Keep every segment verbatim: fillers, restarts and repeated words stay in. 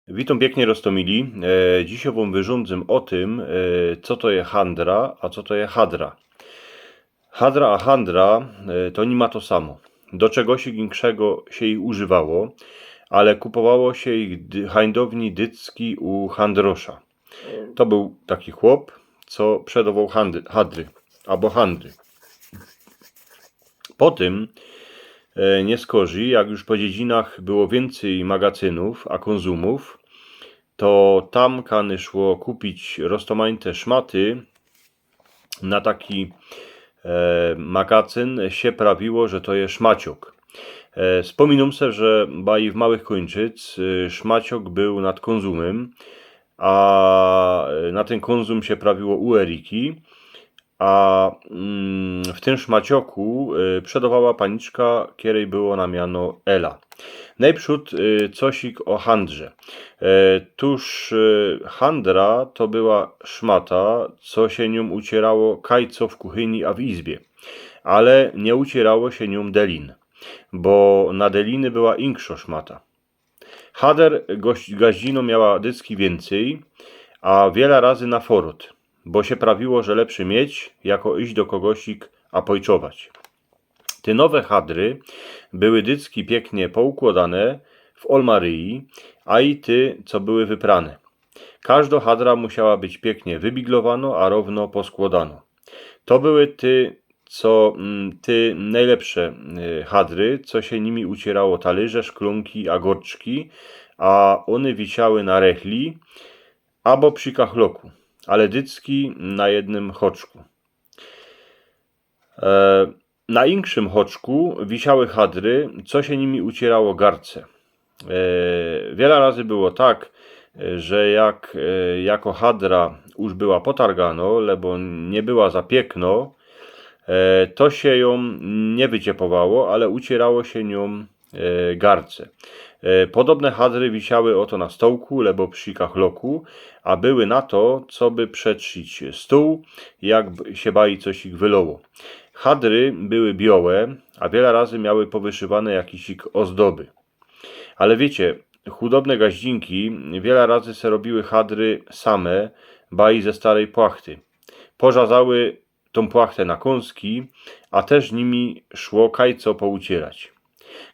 Witōm piyknie, roztōmili. E, dzisiej wōm wyrządzym ô tym, e, co to je handra, a co to je hadra. Hadra a handra, e, to niyma to samo. Do czegosik inkszego sie ich używało, ale kupowało sie ich dy-, hańdowni dycki u handrosza. To bōł taki chop, co przedŏwoł hand-, hadry, abo handry. Po tym, e, niyskorzij, jak już po dziedzinach było wiyncyj magacynōw a kōnzumōw, to tam kany szło kupić roztōmajte szmaty. Na taki, e, magacyn sie prawiło, że to je szmaciok. E, spōminōm se, że baj w Małych Kōńczyc, e, szmaciok bōł nad kōnzumym, a, e, na tyn kōnzum sie prawiło u Eriki, a, mm, w tym szmacioku, e, przedŏwała paniczka, kerej było na miano Ela. Nojprzōd, e, cosik ô handrze. E, tōż, e, handra to była szmata, co sie niōm ucierało kaj co w kuchyni a w izbie. Ale niy ucierało sie niōm delin, bo na deliny była inkszo szmata. Hader goś-, gaździno miała dycki wiyncyj, a wiela razy na forot, bo sie prawiło, że lepszy mieć, jako iś do kogosik a pojczować. Te nowe hadry były dycki piyknie poukłodane w olmaryji, a i te, co były wyprane. Kożdo hadra musiała być piyknie wybiglowano, a rōwno poskłodano. To były te, co, mm, te nojlepsze, y, hadry, co sie nimi ucierało talyrze, szklōnki a gorczki, a ône wisiały na rechli abo przi kachloku, ale dycki na jednym choczku. E, na inkszym choczku wisiały hadry, co sie nimi ucierało garce. E, wiela razy było tak, że jak, e, jako hadra już była potargano, lebo niy była za piykno, e, to sie jōm niy wyciepowało, ale ucierało sie niōm, e, garce. E, podobne hadry wisiały ôto na stołku, lebo przi kachloku, a były na to, coby przetrzić stōł, jak b-, sie baj cosik wyloło. Hadry były biołe, a wiela razy miały powyszywane jakisik ôzdoby. Ale wiycie, chudobne gaździnki wiela razy se robiły hadry same, baj ze starej płachty. Porzazały tōm płachtã na kōnski, a tyż nimi szło kaj co poucierać.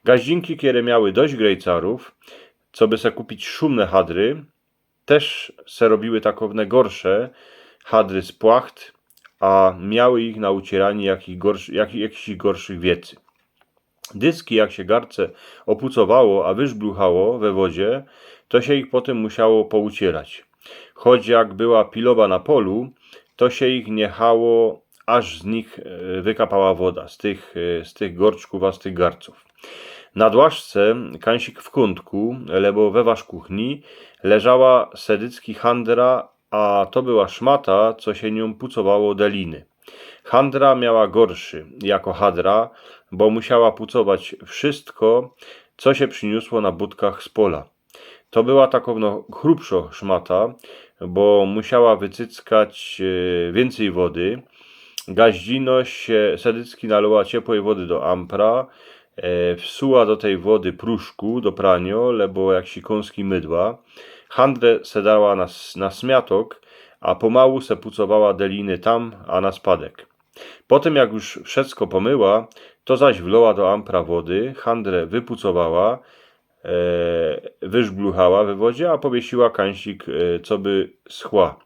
Gaździnki, kere miały dość grejcarōw, coby se kupić szōmne hadry, tyż se robiły takowne gorsze hadry z płacht, a miały ich na ucieranie jakich gorsz-, jak-, jakichś gorszych wiecy. Dycki, jak sie garce ôpucowało, a wyżbluchało we wodzie, to sie ich potym musiało poucierać. Choć jak była piloba na polu, to sie ich niechało, aż z nich, e, wykapała woda, z tych, e, z tych gorczkōw, a z tych garcōw. Na dłaszce, kansik w kōntku, lebo we wasz kuchni, leżała sedycki handra, a to była szmata, co sie niōm pucowało deliny. Handra miała gorszy jako hadra, bo musiała pucować wszystko, co sie prziniōsło na budkach z pola. To była takowno chrupszo szmata, bo musiała wycyckać, e, wiyncyj wody. Gaździno sie sedycki nalała ciepłej wody do ampra, e, wsuła do tyj wody pruszku do pranio, lebo jaksik kōnski mydła. Handrã se dała na s-, na smiatok, a pomału se pucowała deliny tam, a na spadek. Potym, jak już wszysko pomyła, to zaś wloła do ampra wody, handrã wypucowała, e, wyżbluchała we wodzie, a powiesiła kansik, e, coby schła.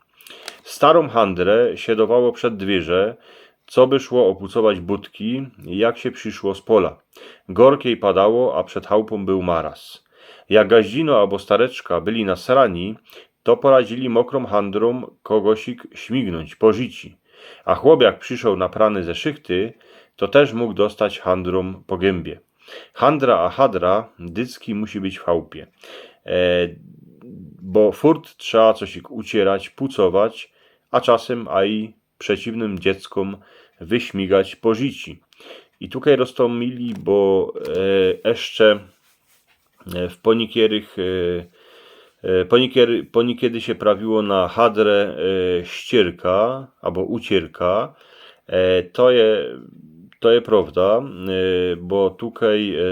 Starōm handrã sie dŏwało przed dwiyrze, coby szło ôpucować budki, jak sie prziszło z pola. Gorkiej padało, a przed chałpōm bōł maraz. Jak gaździno abo stareczka byli nasrani, to poradziyli mokrōm handrōm kogosik śmignōńć po życi. A chłop, jak prziszoł naprany ze szychty, to tyż mōg dostać handrōm po gębie. Handra a hadra dycki musi być w chałpie, e, bo furt trzeba cosik ucierać, pucować, a czasym a i przeciwnym dzieckōm wyśmigać po życi. I tukej roztōmili, bo, e, jeszcze, e, w poniekierych, e, e, ponikier-, poniekiedy sie prawiło na hadrã, e, ścierka abo ucierka. E, to je, to je prowda, e, bo tukej, e,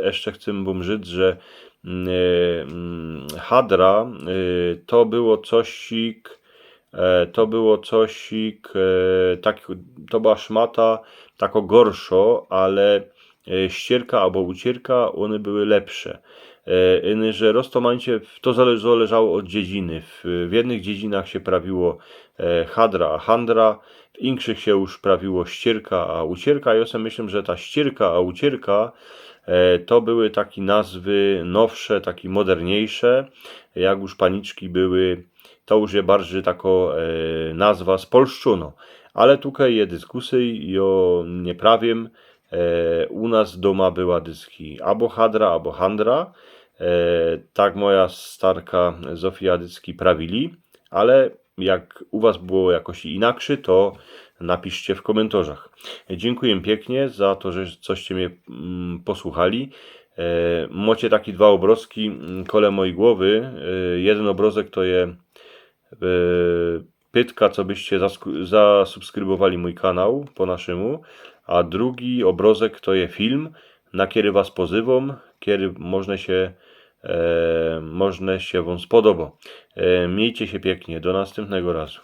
jeszcze chcę wōm rzec, że mm, e, mm, hadra, e, to było cosik, e, to było cosik, e, tak, to była szmata, tako gorszo, ale e, ścierka abo ucierka, ône były lepsze. E, iny, że roztomańcie, to zale-, zależało ôd dziedziny. W, w jednych dziedzinach sie prawiło e, hadra a handra, w inkszych sie już prawiło ścierka a ucierka. I jŏ se myślã, że ta ścierka a ucierka e, to były taki nazwy nowsze, taki moderniejsze, jak już paniczki były, to już je bardzij tako e, nazwa spolszczōno. Ale tukej je dyskusyj, jŏ niy prawiym, e, u nas dōma była dycki abo hadra, abo handra. E, tak moja starka Zofia dycki prawili, ale jak u was było jakoś inakszy, to napiszcie w kōmyntorzach. Dziynkuję piyknie za to, że coście mie mm, posłuchali. E, mocie taki dwa ôbrozki mm, kole mojij głowy. E, jedyn ôbrozek to je e, pytka, co byście zasku- zasubskrybowali mōj kanał po naszymu, a drugi ôbrozek to je film, na kery was pozywōm, kery możne sie, e, możne sie wōm spodobo. E, miejcie sie piyknie, do nastympnego razu.